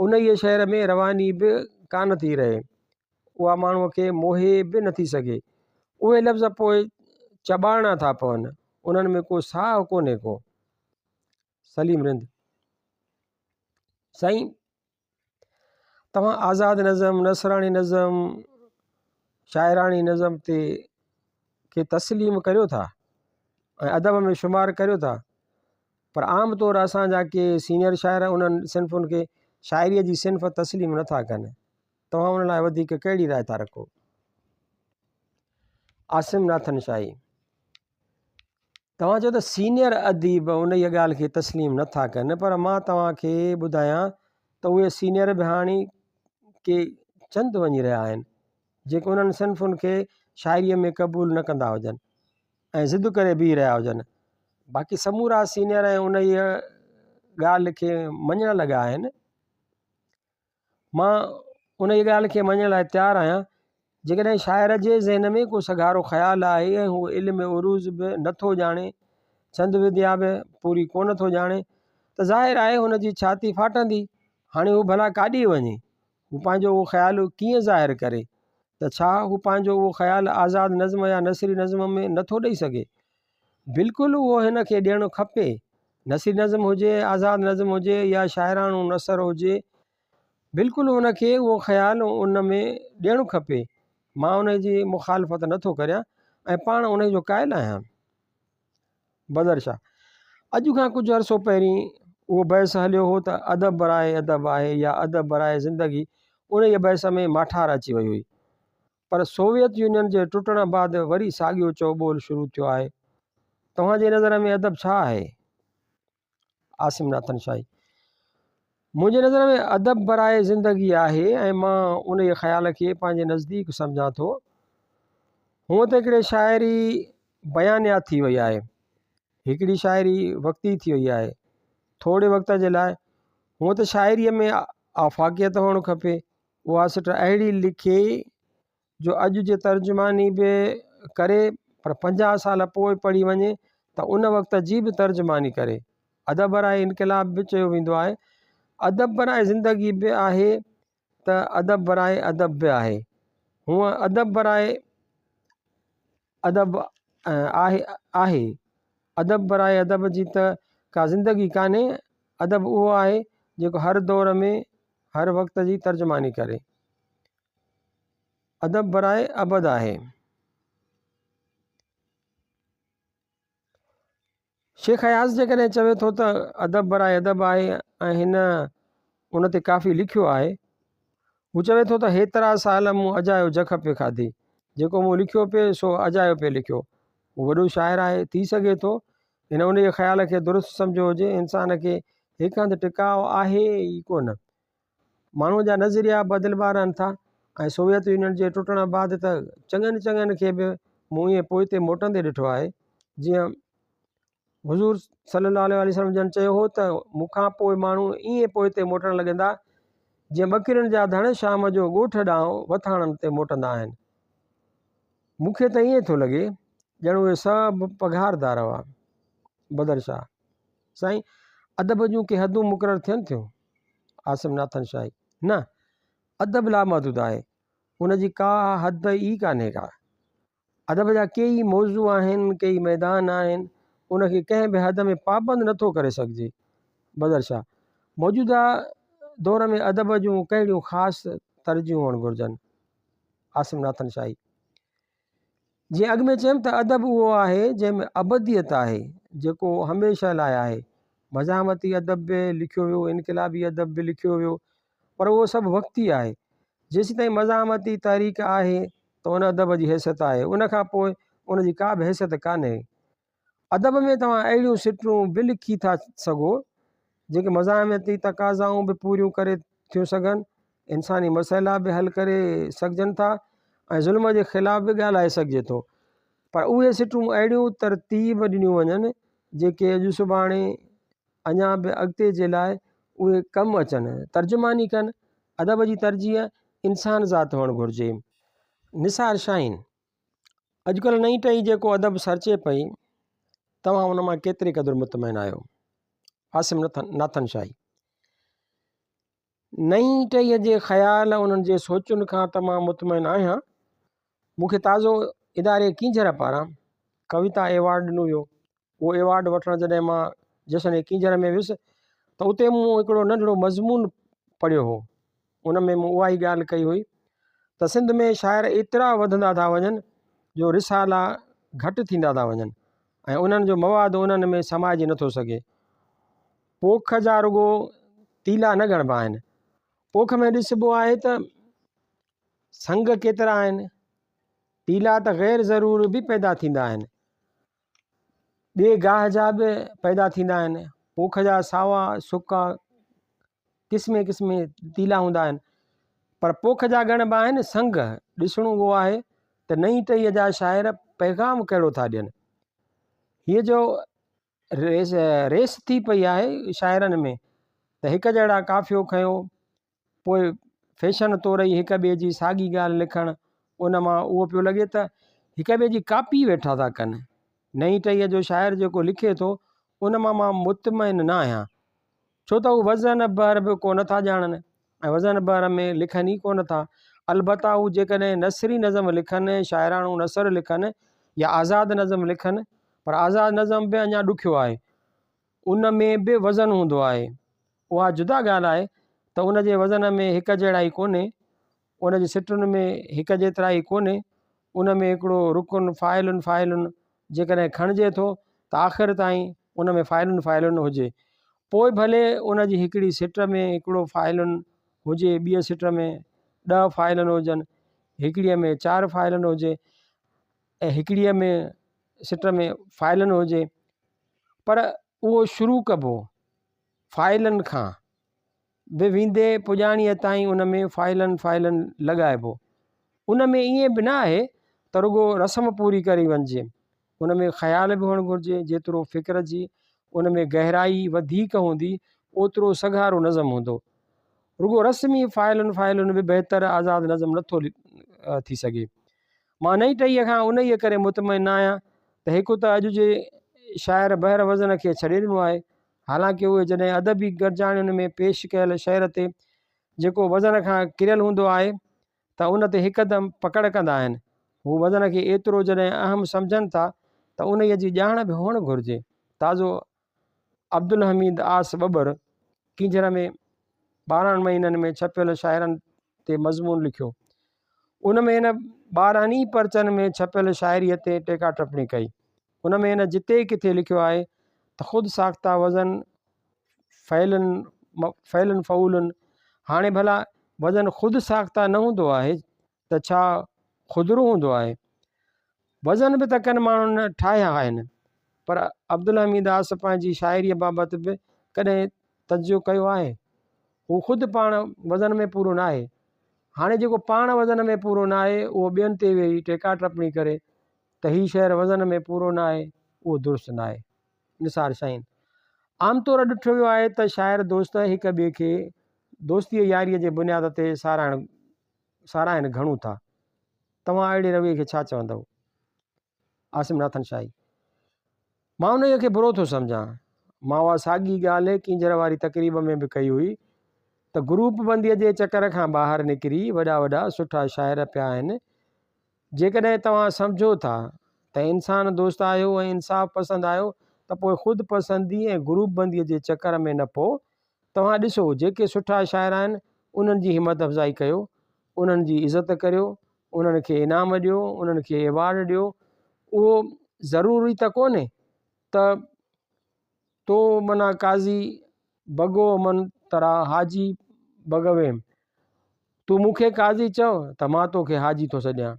انهيء شعر ۾ رواني به ڪانه ٿي رهي. اها ماڻهوء کي موهي به نٿي سگهي. اهي لفظ پوء چٻاڙڻا ٿا پون. انهن ۾ ڪو ساهه ڪونهي ڪو. سليم رند، سائين! توهان آزاد نظم، نثراڻي نظم، شاعراڻي نظم تي کي تسليم ڪريو ٿا ۽ ادب ۾ شمار ڪريو ٿا پر عام طور اسان جا ڪي سينئر شاعر انهن صنفن کي شاعريء جي صنف تسليم نٿا ڪن توهان ان لاء وڌيڪ ڪهڙي راء ٿا رکو؟ عاصم ناٿن شاهي. توهان چئو ته سينئر اديب انهيء ڳالهه کي تسليم نه ٿا ڪن پر مان توهان کي ٻڌايان ته اهي سينئر به هاڻي ڪي چند وڃي رهيا آهن جيڪي انهن صنفن کي شاعريء ۾ قبول نه ڪندا هجن ۽ ضد ڪري بيهي رهيا هجن باقي سمورا سينئر ۽ انهيء ڳالهه کي مڃڻ لڳا آهن. مان انهيء ڳالهه کي مڃڻ لاء تيار آهيان، جيڪڏهن شاعر جي ذهن ۾ ڪو سگهارو خيال آهي ۽ هو علم عروض به نه ٿو ڄاڻي، ڇند وديا به پوري ڪونه ٿو ڄاڻي ته ظاهر آهي هن جي ڇاتي ڦاٽندي. هاڻي هو ڀلا ڪاڏي وڃي؟ هو پنهنجو اهو خيال ڪيئن ظاهر ڪري؟ ته ڇا هو پنهنجو اهو خيال آزاد نظم يا نثري نظم ۾ نه ٿو ڏئي سگهي؟ بلڪل اهو هن کي ڏيڻ کپي. نثري نظم هجي، آزاد نظم هجي يا شاعراڻو نثر هجي، بلڪل هن کي اهو خيال ان ۾ ڏيڻ کپي. مان ان جي مخالفت نه ٿو ڪريان ۽ پاڻ انهي جو قائل آهيان. بدر شاهه، اڄ کان ڪجهه عرصو پهرين اهو بحث هليو هو ته ادب براء ادب آهي يا ادب براء زندگي، انهيء بحث ۾ ماٺار اچي وئي هئي. پر سوويت يونين جي ٽٽڻ بعد وري ساڳيو چئوٻول شروع ٿيو آهي. توهان جي نظر ۾ ادب ڇا آهي؟ عاصم ناٿن شاهي، منهنجي نظر ۾ ادب براء زندگي آهي ۽ مان انهيء خيال کي پنهنجي نزديڪ سمجهان ٿو. هونء ته هڪڙي شاعري بيانيه ٿي وئي آهي. هڪڙي شاعري وقتي ٿي وئي آهي. ٿوري وقت جي لاء. هونء ته شاعريء ۾ آفاقيت هئڻ کپي. اها سٽ اهڙي لکي جو اڄ جي ترجماني به ڪري پر 50 سال پوء پڙهي وڃي ته ان وقت جي به ترجماني ڪري. ادب براء انقلاب به چيو ويندو آهي. ادب براء زندگي به آهي ته ادب براء ادب به آهي. هونء ادب براء ادب آهي آهي. ادب براء ادب جي ته ڪا زندگي ڪانهي. ادب اهو آهي جيڪو هر دور ۾ هر وقت جي ترجماني ڪري. ادب براء ابد آهي. شيخ اياز جيڪڏهن چوي ٿو ته ادب براء ادب آهي ۽ هن ان تي ڪافي لکيو آهي. هو چوي ٿو ته هيترا سال مون اجايو جک پئي کاڌي، جيڪو مون لکيو پئي سو اجايو پئي لکيو. هو وڏو شاعر آهي، ٿي سگهي ٿو هن انهيء خيال کي درست سمجهيو هجي. انسان کي هڪ هنڌ ٽڪاء آهي ئي ڪونه. ماڻهوء جا نظريا بدلبا رهن ٿا ۽ سوويت يونين جي ٽٽڻ بعد ته چڱن چڱن کي به مون ائين پوئتي موٽندي ڏٺو آهي جيئن حضور صلي الله عليه وسلم جن چيو هو ته مون کان پوء ماڻهو ائين پوئتي موٽڻ لڳندا جيئن ٻڪرين جا ڌڻ شام جو ڳوٺ ڏانهن وٿاڻن تي موٽندا آهن. مون کي ته ائين ٿو لڳي ڄڻ اهي سڀ پگهاردار هئا. بدر شاهه، سائين ادب جون ڪي حدون مقرر ٿين ٿيون؟ عاصم ناٿن شاهي، نه، ادب لامحدود آهي، ان جي ڪا حد ئي ڪانهي ڪا. ادب جا ڪيئي موضوع آهن، ڪيئي ميدان آهن، ان کي ڪنهن به حد ۾ پابند نٿو ڪري سگهجي. بدر شاهه، موجوده دور ۾ ادب جون ڪهڙيون خاص ترجيحون هئڻ گهرجن؟ عاصم ناٿن شاهي، جيئن اڳ ۾ چيم ته ادب اهو آهي جنهن ۾ ابديت آهي، جيڪو هميشه لاء آهي. مزاحمتي ادب به لکيو ويو، انقلابي ادب به لکيو ويو، پر اهو سڀ وقتي آهي. جيسيتائين مزاحمتي تحريڪ آهي ته ان ادب جي حيثيت آهي، ان کان پوء ان جي ڪا به حيثيت ڪانهي. ادب ۾ توهان اهڙيون سٽون به لکي ٿا سگهو، جيڪي مزاحمتي تقاضائون به پوريون ڪري ٿيون سگهن، انساني مسئلا به حل ڪري سگهجن ٿا ۽ ظلم جي خلاف به ڳالهائي سگهجي ٿو. پر اهي سٽون اهڙيون ترتيب ڏنيون وڃن، جيڪي اڄ سڀاڻي اڃا به اڳتي جي لاء اهي ڪم اچن، ترجماني ڪن. ادب جي ترجيح انسان ذات هئڻ گهرجي. نثار شاهين، اڄڪلهه نئين ٽهي جيڪو ادب سرچي پئي، توهان ان مان ڪيتري قدر مطمئن آهيو؟ عاصم ناٿن شاهي، نئين ٽهيء جي خيال انهن جي سوچن کان ته مان مطمئن آهيان. مون کي تازو اداري ڪينجهر پاران ڪويتا ايوارڊ ڏنو ويو. اهو ايوارڊ وٺڻ جڏهن مان جشن ڪينجهر ۾ ويس ته اتي مون هڪڙو ننڍڙو مضمون پڙهيو هو. ان ۾ مون اها ئي ڳالهه ڪئي هئي ته سنڌ ۾ شاعر ايترا وڌندا ٿا وڃن جو رسالا گهٽ ٿيندا ٿا وڃن ۽ انهن جو مواد انهن ۾ سمائجي نٿو سگهي. پوک جا رڳو تيلا نه ڳڻبا آهن. پوک ۾ ڏسبو آهي ته سنگ ڪيترا آهن. تيلا ته غير ضرور به پيدا ٿيندا آهن. ٻئي گاهه جا به پيدا ٿيندا آهن. پوک جا ساوا سڪا قسمين قسمين تيلا هوندا آهن پر پوک جا ڳڻبا آهن سنگ. ڏسڻو اهو آهي ته نئين ٽهيء جا شاعر پيغام ڪهڙو ٿا ڏين. هيء جو ريس ريس ٿي پئي آهي شاعرن ۾ ته هڪ جهڙا قافيو کنيو پوء فيشن طور ئي هڪ ٻئي جي ساڳي ڳالهه لکڻ ان مان اهو پيو لڳي ته هڪ ٻئي جي ڪاپي ويٺا ٿا ڪن. نئين ٽهيء جو شاعر جيڪو لکي ٿو ان مان مان مطمئن نه آهيان. ڇو ته هو وزن بحر به ڪونه ٿا ڄاڻن ۽ وزن بحر ۾ لکن ئي ڪونه ٿا. البته هو جيڪڏهن نثري نظم لکن، شاعراڻو نثر لکن يا آزاد نظم لکن، پر آزاد نظم به اڃا ڏکيو آهي، ان ۾ به وزن هوندو آهي. اها جدا ڳالهه آهي ته ان جي وزن ۾ هڪ جهڙائي ڪونهي، ان جي سٽن ۾ هڪ جيترائي ڪونهي، ان ۾ هڪڙو رڪن فاعلن فاعلن جيڪڏهن کڻجي ٿو ته آخر تائين ان ۾ فاعلن فاعلن هجي، پوء ڀلي ان جي هڪڙي سٽ ۾ هڪڙو فاعلن هجي، ٻيء سٽ ۾ ڏهه فاعلن هجن، هڪڙيء ۾ چار فاعلن هجي ۽ هڪڙيء ۾ سٽ ۾ فاعلن هجي، پر اهو شروع ڪبو فاعلن کان. به ويندي پڄاڻيء تائين ان ۾ فاعلن فاعلن لڳائبو. ان ۾ ائين به نه آهي ته رڳو رسم پوري ڪري وڃجي. ان ۾ خيال به هئڻ گهرجي. جيترو فڪر جي ان ۾ گهرائي وڌيڪ هوندي، اوترو سگهارو نظم هوندو. رڳو رسمي فاعلن فاعلن به بهتر آزاد نظم نه ٿو ٿي سگهي. مان نئين ٽهيء کان انهيء ڪري مطمئن نه آهيان ته هڪ ته اڄ جي شاعر بحر وزن کي ڇڏي ڏنو آهي. حالانڪه اهي جڏهن ادبي گڏجاڻين ۾ پيش ڪيل شعر تي جيڪو وزن کان ڪريل هوندو آهي ته ان تي هڪدم پڪڙ ڪندا آهن. هو وزن کي ايترو جڏهن اهم سمجهن ٿا ته انهيء جي ڄاڻ به هئڻ گهرجي. تازو عبدالحميد آس ٻٻر ڪينجهر ۾ 12 مهينن ۾ ڇپيل شاعرن تي مضمون لکيو. ان ۾ هن 12 ئي پرچن ۾ ڇپيل شاعريء تي ٽيڪا ٽپڻي ڪئي. ان ۾ هن جتي ڪٿي لکيو آهي ته خود ساخته وزن فعلن فعلن فعولن هاڻي ڀلا وزن خود ساخته نه هوندو آهي ته ڇا خودرو هوندو آهي؟ وزن به ته ڪن ماڻهن ٺاهيا آهن پر عبدالحميد آس پنهنجي شاعريء بابت به ڪڏهن تجزيو ڪيو آهي؟ هو خود پاڻ وزن ۾ پورو ناهي. هاڻي جيڪو پاڻ وزن ۾ پورو ناهي اهو ٻين تي ويهي ٽيڪا ٽپڻي ڪري ته هي شعر وزن ۾ پورو ناهي اهو درست ناهي. نثار شاهين، عام طور ڏٺو ويو آهي ته شاعر دوست هڪ ٻئي کي دوستيء ياريء جي بنياد تي ساراهڻ ساراهين گهڻو ٿا. توهان اهڙي رويي کي ڇا چوندؤ؟ عاصم ناٿن شاهي، مان انهيء کي برو ٿو سمجهان. مان اها ساڳي ڳالهه ڪينجهر واري تقريب ۾ به ڪئي هئي ته گروپ بنديء جي چڪر کان ٻاهر نڪري وڏا وڏا سٺا شاعر پيا آهن جيڪڏهن توهان سمجهو ٿا ته انسان دوست آهيو ۽ انصاف پسند آهيو ته پوء خود پسندي ۽ گروپ بندي جي چڪر ۾ نه پئو. توهان ڏسو جيڪي سٺا شاعر آهن انهن جي همت افزائي ڪيو، انهن جي عزت ڪريو، انهن کي انعام ڏيو، انهن کي ايوارڊ ڏيو. اهو ضروري ته ڪونهي ته تو منا قاضي بگو من ترا حاجي بگويم، تون مون کي قاضي چئو ته مان توکي حاجي ٿو سڏيان.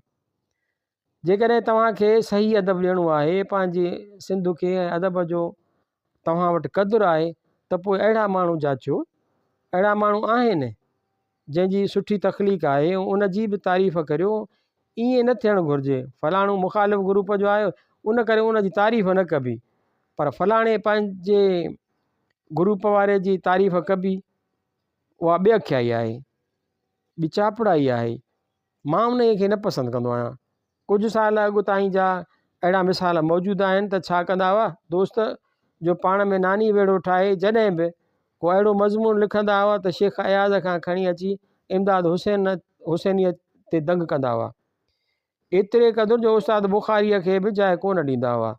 جيڪڏهن توهان کي صحيح ادب ڏيڻو آهي، پنهنجي سنڌ کي ۽ ادب جو توهان وٽ قدر آهي ته پوء اهڙا ماڻهو جاچيو. اهڙا ماڻهو آهن جنهن جي سٺي تخليق آهي ان جي به تعريف ڪريو. ائين نه ٿيڻ گهرجي فلاڻو مخالف گروپ جو آهي ان ڪري ان جي تعريف نه ڪبي پر فلاڻي پنهنجي گروپ واري جي تعريف ڪبي اها ٻي اکيائي آهي، ٻي چاپڙائي آهي. مان انهيء کي نه پسند ڪندو آهيان. ڪجهه سال اڳ تائين جا اهڙا مثال موجود آهن ته ڇا ڪندا هئا دوست جو پاڻ ۾ ناني ويڙهو ٺاهي جڏهن به ڪو اهڙو مضمون لکندا هئا ته شيخ اياز کان کڻي اچي امداد حسين حسينيء تي دنگ ڪندا هئا. ايتري قدر جو استاد بخاريء کي به جاء ڪونه ڏيندا هئا.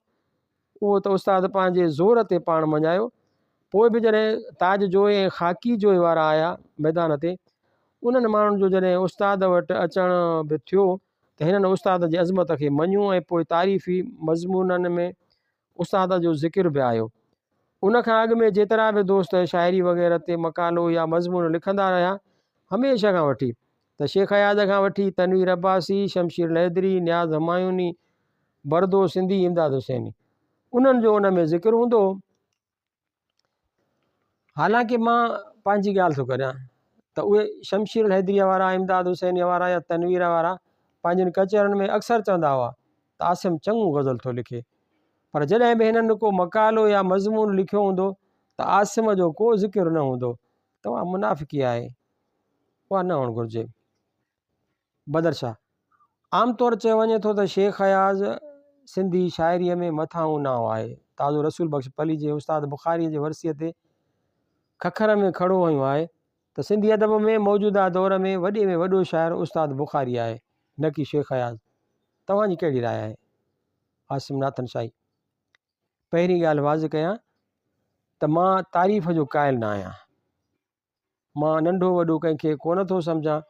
اهو ته استاد پنهنجي زور تي پاڻ مڃايو. پوء به جڏهن تاج جويي ۽ خاڪي جويي وارا آيا ميدان تي، انهن ماڻهن جو جڏهن استاد وٽ اچڻ به ٿيو ته هنن استاد جي عظمت کي مڃيو ۽ پوء تعريفي مضمونن ۾ استاد جو ذڪر به آيو. ان کان اڳ ۾ جيترا به دوست شاعري وغيره تي مقالو يا مضمون لکندا رهيا، هميشه کان وٺي ته شيخ اياز کان وٺي تنوير عباسي، شمشير الحيدري، نياز همايوني، بردو سنڌي، امداد حسيني انهن جو ان ۾ ذڪر هوندو هو. حالانڪه مان پنهنجي ڳالهه ٿو ڪريان ته اهي شمشير الحيدريء وارا، امداد حسينيء وارا يا تنوير وارا پنهنجين ڪچهرين ۾ اڪثر چوندا هئا ته عاصم چڱو غزل ٿو لکي پر جڏهن به هنن ڪو مقالو يا مضمون لکيو هوندو ته عاصم جو ڪو ذڪر نه هوندو ته اها منافقي آهي اها نه هئڻ گهرجي. بدر شاهه، عام طور چيو وڃي ٿو ته شيخ اياز سنڌي شاعريء ۾ مٿانهون نانء آهي. تازو رسول بخش پليجي استاد بخاريء جي ورسيء تي ککر ۾ کڙو هنيو آهي ته سنڌي ادب ۾ موجوده دور ۾ وڏي ۾ وڏو شاعر استاد بخاري آهي، نه ڪي شيخ اياز. توهان جي ڪهڙي راء آهي؟ عاصم ناٿن شاهي، پهرين ڳالهه واضح ڪيان ته مان تعريف جو قائل نه آهيان. مان ننڍو وڏو ڪنهن کي ڪونه ٿو سمجهان.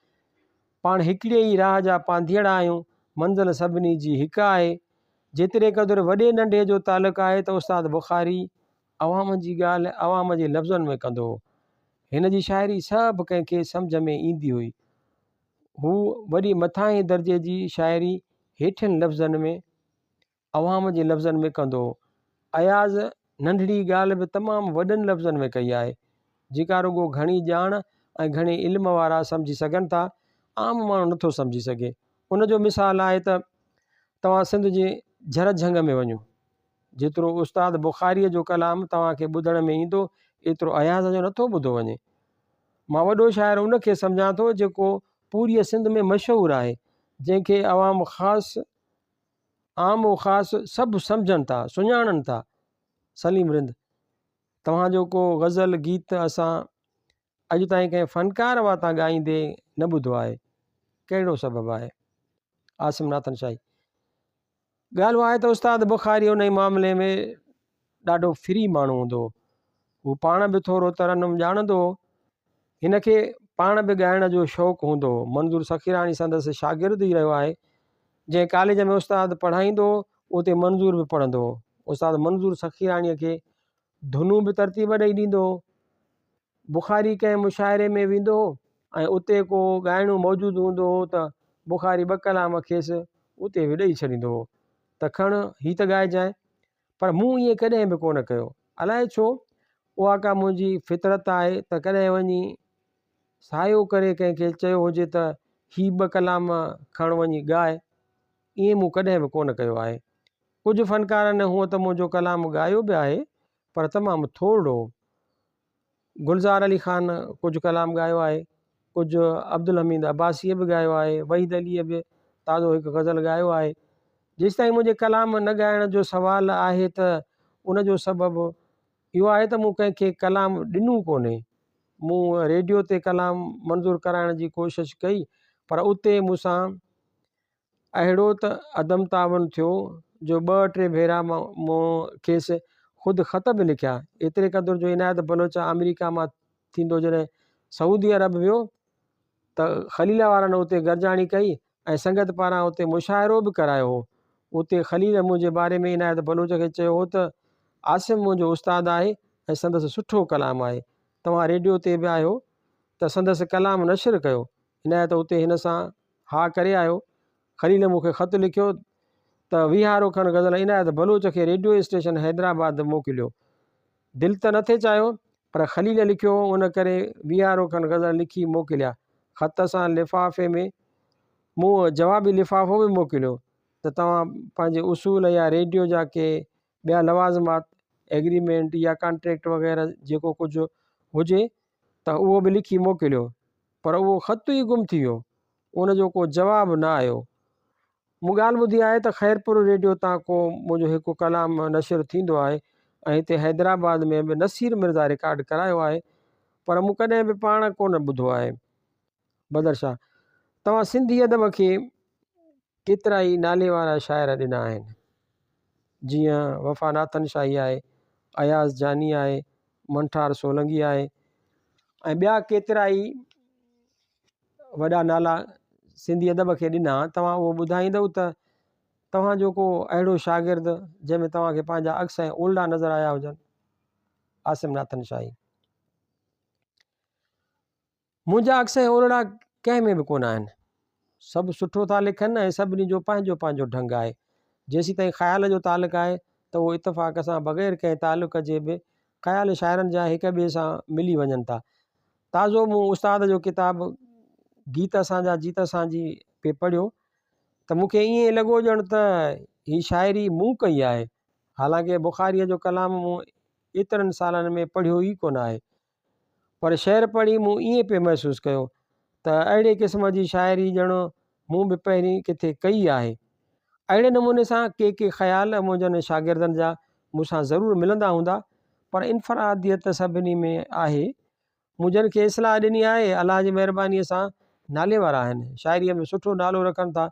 پاڻ هڪڙي ئي راهه جا پانڌيئڙا آهيون. منزل سڀني جي هڪ آهي. جيتري قدر وڏي ننڍي جو تعلق آهي ته استاد بخاري عوام جي ڳالهه عوام جي لفظن ۾ ڪندو هو. هن جي شاعري سڀ ڪنهن کي سمجهه ۾ ايندي هئي. هو وڏي مٿاهين درجي جي شاعري هيٺين لفظن ۾ عوام جي لفظن ۾ ڪندو هو. اياز ننڍڙي ڳالهه به تمام وڏن لفظن ۾ ڪئي آهي، جيڪا رڳو گهڻي ڄاڻ ۽ گهڻي علم وارا سمجهي سگهن ٿا، عام ماڻهو نٿو سمجهي سگهي. ان جو مثال آهي ته توهان سنڌ جي جهر جهنگ ۾ وڃو، جيترو استاد بخاريء جو ڪلام توهان کي ٻڌڻ ۾ ايندو، ايترو اياز جو نٿو ٻڌو وڃي. مان وڏو شاعر ان کي سمجهان ٿو، جيڪو پوريء سنڌ ۾ مشهور آهي، جنهن کي عوام خاص عام و خاص سڀ سمجهن ٿا، سڃاڻن ٿا. سليم رند. توهان جو ڪو غزل گيت اسان اڄ تائين ڪنهن فنڪار واتان ڳائيندي نه ٻڌو آهي، ڪهڙو سبب آهي؟ عاصم ناٿن شاهي، ڳالهه اها آهي ته استاد بخاري انهي معاملي ۾ ڏاڍو فري ماڻهو هوندو هو. هو پاڻ به ٿورو ترنم ڄاڻندو هو. هن کي پاڻ به ڳائڻ جو شوق هوندو هو. منظور سخيراڻي سندس شاگرد ئي رهيو آهي. جنهن ڪاليج ۾ استاد پڙهائيندو هو، اتي منظور به پڙهندو هو. استاد منظور سخيراڻيء کي ڌنون به ترتيب ڏئي ڏيندو هو. بخاري ڪنهن مشاعري ۾ ويندو هو ۽ اتي ڪو ڳائڻو موجود هوندو هو ته بخاري ٻه ڪلام کيس اتي به ڏئي ڇڏيندو هو ته کڻ هي ته ڳائجانء. پر مون ائين ڪڏهن به ڪونه ڪيو. الائي ڇو اها ڪا منهنجي فطرت آهي ته ڪڏهن وڃي سايو ڪري ڪنهن کي چيو هجي ته هي ٻه ڪلام کڻ وڃي ڳاء. ائين مون ڪڏهن به ڪونه ڪيو آهي. ڪجهه فنڪارن هونء ته منهنجو ڪلام ڳايو به آهي پر تمام ٿورڙو. گلزار علي خان ڪجهه ڪلام ڳايو آهي، ڪجهه عبدالحميد عباسيء به ڳايو آهي، وحيد عليء به تازو هڪ غزل ڳايو آهي. جيستائين منهنجي ڪلام نه ڳائڻ جو سوال آهي ته ان جو سبب اهو آهي ته مون ڪنهن کي ڪلام ڏنو ڪونهي. مون ريڊيو تي ڪلام منظور ڪرائڻ جي ڪوشش ڪئي پر اتي مون سان اهڙو ته عدم تعاون ٿيو جو ٻه ٽي ڀيرا مون کيس خود خط به لکيا. ايتري قدر جو عنايت بلوچ آمريڪا مان ٿيندو جڏهن سعودي عرب ويو ته خليل وارن اتي گڏجاڻي ڪئي ۽ سنگت پاران اتي مشاعرو به ڪرايو هو. اتي خليل منهنجي باري ۾ عنايت بلوچ کي چيو هو ته عاصم منهنجو استاد آهي ۽ سندس سٺو ڪلام آهي. توهان ريڊيو تي به آهيو ته سندس ڪلام نشر ڪيو. عنايت اتي هن سان ها ڪري آيو. خليل مون کي خط لکيو ته ويهارو کن غزل عنايت بلوچ کي ريڊيو اسٽيشن حيدرآباد موڪليو. دل ته نه ٿي چاهيو پر خليل لکيو هو ان ڪري ويهارو کن غزل لکي موڪليا. خط سان لفافي ۾ مون جوابي لفافو به موڪليو ته توهان پنهنجي اصول يا ريڊيو جا ڪي ٻيا لوازمات، ايگريمينٽ يا ڪانٽريڪٽ وغيره جيڪو ڪجهه هجي ته اهو به لکي موڪليو. پر اهو خط ئي گم ٿي ويو، ان جو ڪو جواب نه آيو. مون ڳالهه ٻڌي آهي ته خيرپور ريڊيو تان ڪو منهنجو هڪ ڪلام نشر ٿيندو آهي ۽ هتي حيدرآباد ۾ به نصير مرزا رڪارڊ ڪرايو آهي، پر مون ڪڏهن به پاڻ ڪونه ٻڌو آهي. بدر شاهه، توهان سنڌي ادب کي ڪيترائي ناليوارا شاعر ڏنا آهن، جيئن وفا ناٿن شاهي آهي، اياز جاني آهي، منٺار سولنگي آهي ۽ ٻيا ڪيترائي وڏا نالا سنڌي ادب کي ڏنا. توهان اهو ٻڌائيندؤ ته توهان جو ڪو اهڙو شاگرد جنهن ۾ توهان کي پنهنجا عڪس ۽ اولڙا نظر آيا هجن؟ عاصم ناٿن شاهي. منهنجا عڪس ۽ اولڙا ڪنهن ۾ به ڪونه آهن. سڀ سٺو ٿا لکن ۽ سڀني جو پنهنجو پنهنجو ڍنگ آهي. جيسيتائين خيال جو تعلق آهي ته اهو اتفاق سان بغير ڪنهن تعلق جي به خيال شاعرن جا هڪ ٻئي سان ملي وڃن ٿا. تازو مون استاد جو ڪتاب گيت اسان جا جيت اسان جي پئي پڙهيو ته مون کي ائين لڳو ڄڻ ته هي شاعري مون ڪئي آهي. حالانڪه بخاريء جو ڪلام مون ايترن سالن ۾ پڙهيو ئي ڪونه آهي. پر شعر پڙهي مون ائين پئي محسوس ڪيو ته اهڙي قسم جي شاعري ڄڻ مون به پهرين ڪٿي ڪئي آهي. اهڙي نموني سان ڪي ڪي خيال منهنجن شاگردن جا مون سان ضرور ملندا هوندا پر انفراديت سڀني ۾ آهي. مون جن کي اصلاح ڏني آهي الله جي مهربانيء سان نالي وارا آهن. شاعريء ۾ سٺو نالو رکن ٿا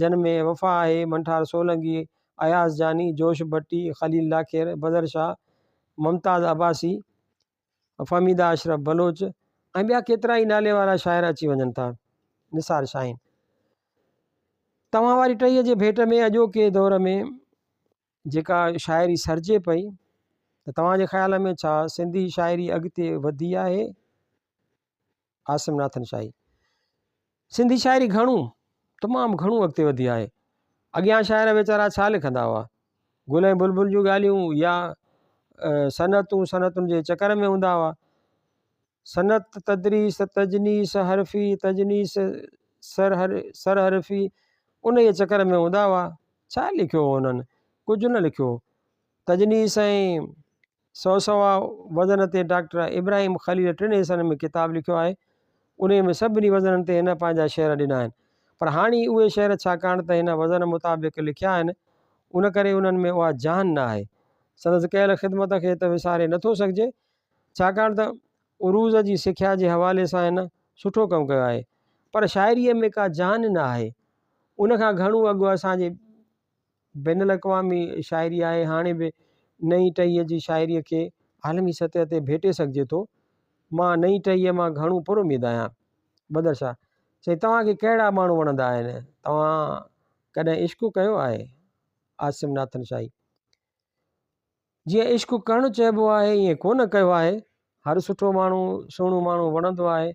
جن ۾ وفا آهي، منٺار سولنگي، اياز جاني، جوش ڀٽي، خليل لاکير، بدر شاهه، ممتاز عباسي، فهميده اشرف بلوچ ۽ ٻيا ڪيترائي نالي وارا شاعر اچي وڃن ٿا. نثار شاهين توهان واري ٽهيء جي ڀيٽ ۾ اڄوڪي دور ۾ جيڪا شاعري سرجي پئي ته توهان جي خيال ۾ ڇا سنڌي شاعري اڳتي وڌي آهي؟ عاصم ناٿن شاهي، سنڌي شاعري گهڻو، تمام گهڻو اڳتي وڌي آهي. اڳيان شاعر ويچارا ڇا لکندا هئا؟ گل ۽ بلبل جون ڳالهيون يا صنعتون صنعتن جي چڪر ۾ هوندا هئا. صنعت، تدريس، تجنيس، حرفي، تجنيس، سر سر حرفي انهيء چڪر ۾ هوندا هئا. ڇا لکيو هو انهن؟ ڪجهه نه لکيو هو. تجنيس ۽ سو سوا وزن تي ڊاڪٽر ابراهيم خليل ٽن حصن ۾ ڪتاب لکيو آهي. انهيء ۾ سڀني وزنن تي هن پنهنجا شعر ڏنا آهن. پر هاڻي اهي شعر ڇاڪاڻ ته هن وزن مطابق لکيا آهن، ان ڪري انهن ۾ اها جان نه آهي. سندس ڪيل خدمت کي ته وساري نٿو سگهجي، ڇاڪاڻ ته عروض جي سکيا جي حوالي سان هن سٺو ڪم ڪيو آهي، پر شاعريء ۾ ڪا جان نه آهي. ان کان گهڻو اڳ اسان جي بين الاقوامي شاعري آهي، هاڻي به نئين ٽهيء جي شاعريء کي عالمي سطح تي ڀيٽي سگهجي ٿو. مان نئين ٽهيء مان گهڻو پراميد آهيان. بدر شاهه، سائين توهان کي ڪهڙا ماڻهو وڻندا آهن؟ توهان ڪڏهن عشق ڪيو آهي؟ عاصم ناٿن شاهي، جيئن عشق ڪرڻ چئبو آهي ائين ڪونه ڪيو آهي. هر سٺو ماڻهو، سهڻو ماڻهو وڻندو آهي.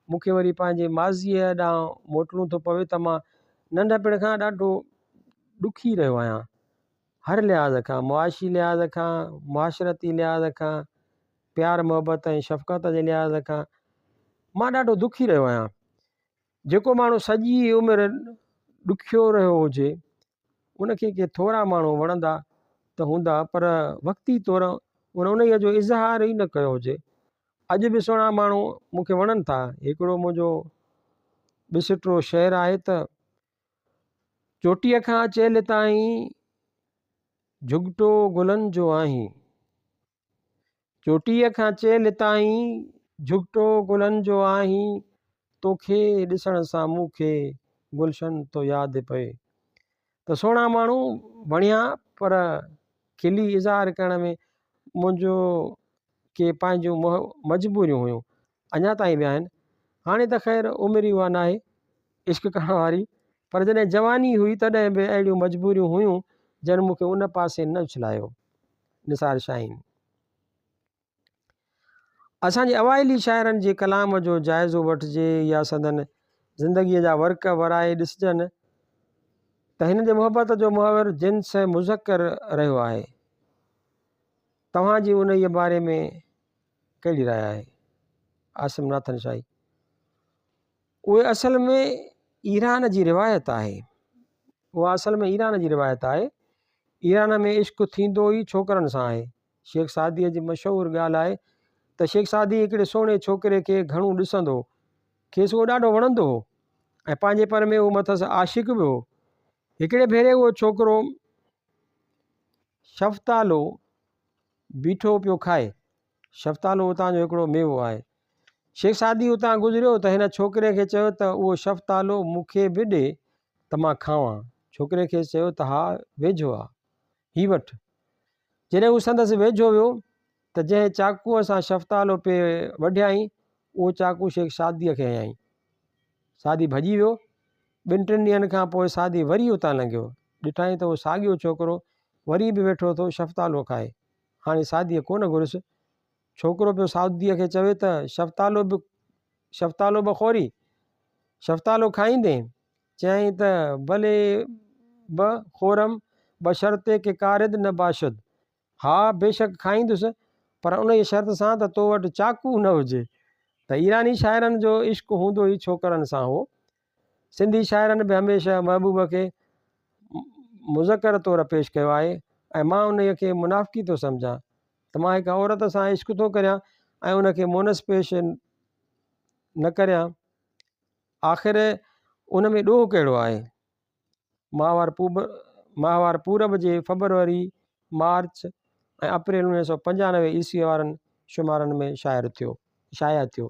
مون کي وري پنهنجي ماضيء ڏانهن موٽڻو ٿو پوي ته مان ننڍپڻ کان ڏاڍو ڏکي رهيو آهيان. هر لحاظ کان، معاشي لحاظ کان، معاشرتي لحاظ کان، پيار محبت ۽ شفقت جي لحاظ کان مان ڏاڍو دکي رهيو آهيان. جيڪو ماڻهو سڄي عمر ڏکيو رهيو هجي، ان کي ڪي ٿورا ماڻهو وڻندا ته هوندا پر وقتي طور ان انهيء جو اظهار ئي نه ڪيو هجي. اڄ به سهڻا ماڻهو مون کي وڻن ٿا. هڪڙو منهنجو ٻه سٽرو شعر آهي ته. چوٽيء کان چيلهه تائين جهڳٽو گلن جو آهين. چوٽيء کان چيلهه تائين جهڳٽو گلن جو آهين. توکي ڏسڻ سان مون کي گلشن ٿو ياد پئي. ته سهڻا ماڻهو وڻيا پر کلي اظهار ڪرڻ ۾ منهنجو ڪي پنهنجون مجبوريون هيون. اڃا تائين به آهن. هاڻي ته خير عمر ئي اها ناهي عشق ڪرڻ واري پر جڏهن جواني هئي تڏهن به اهڙيون مجبوريون هيون جن مون کي ان پاسي نه اڇلايو. نثار شاهين. اسان جي اوائلي شاعرن جي ڪلام جو جائزو وٺجي يا سندن زندگيء جا ورق ورائي ڏسجن ته هن جي محبت جو محور جنس مذڪر رهيو آهي. توهان جي انهيء باري ۾ ڪهڙي راء آهي؟ عاصم ناٿن شاهي، اهي اصل ۾ ايران جي روايت آهي. اها اصل ۾ ايران جي روايت آهي. ايران ۾ عشق ٿيندو ئي ڇوڪرن سان آهي. شيخ سعديء جي مشهور ڳالهه آهي ته شيخ سعدي هڪڙي سهڻي ڇوڪري کي گهڻو ڏسندو هو. کيس اهو ڏاڍو وڻندو هو ۽ پنهنجي پر ۾ هو مٿس عاشق به هو. هڪڙي ڀيري اهو ڇوڪرو شفتالو بيٺو پيو کائي. شفتالو اتان جو هڪڙو ميوو آهي. شيخ سعدي اتان گذريو ته هن ڇوڪري کي چيو ته اهو شفتالو مون کي به ڏي ته مان کاوان. ڇوڪري کيس چيو ته ها ويجهو آ. هي وٺ. جڏهن هو سندس ويجهو ويو ته جنهن چاقوء سان شفتالو پئي وڍيائين، اهو چاقو شيخ سعديء کي هنيائين. سعدي ڀڄي ويو. ٻن ٽن ڏينهن کان پوء سعدي وري اتان لنگهيو. ڏٺائين ته اهو ساڳيو ڇوڪرو وري به ويٺو ٿو شفتالو کائي. هاڻي سعديء ڪونه گهريس. ڇوڪرو پيو سعديء کي چوي ته شفتالو به شفتالو بخوري؟ شفتالو کائيندين؟ چيائين ته بلي به خورم بشرطيڪ ڪارد نه باشد. ها بيشڪ کائيندس پر انهيء شرط سان ته تو وٽ چاقو نه هجي. ته ايراني شاعرن جو عشق هوندو ئي ڇوڪرن سان هو. سنڌي شاعرن به هميشه محبوب کي مذڪر طور پيش ڪيو آهي ۽ مان انهيء کي منافقي ٿو سمجهان ته مان هڪ عورت سان عشق ٿو ڪريان ۽ ان کي مونث پيش نه ڪريان. آخر ان ۾ ڏوهه ڪهڙو آهي؟ ماهوار پورب جي فبروري، مارچ ۽ اپريل 1995 عيسويء وارن شمارن ۾ شايع ٿيو.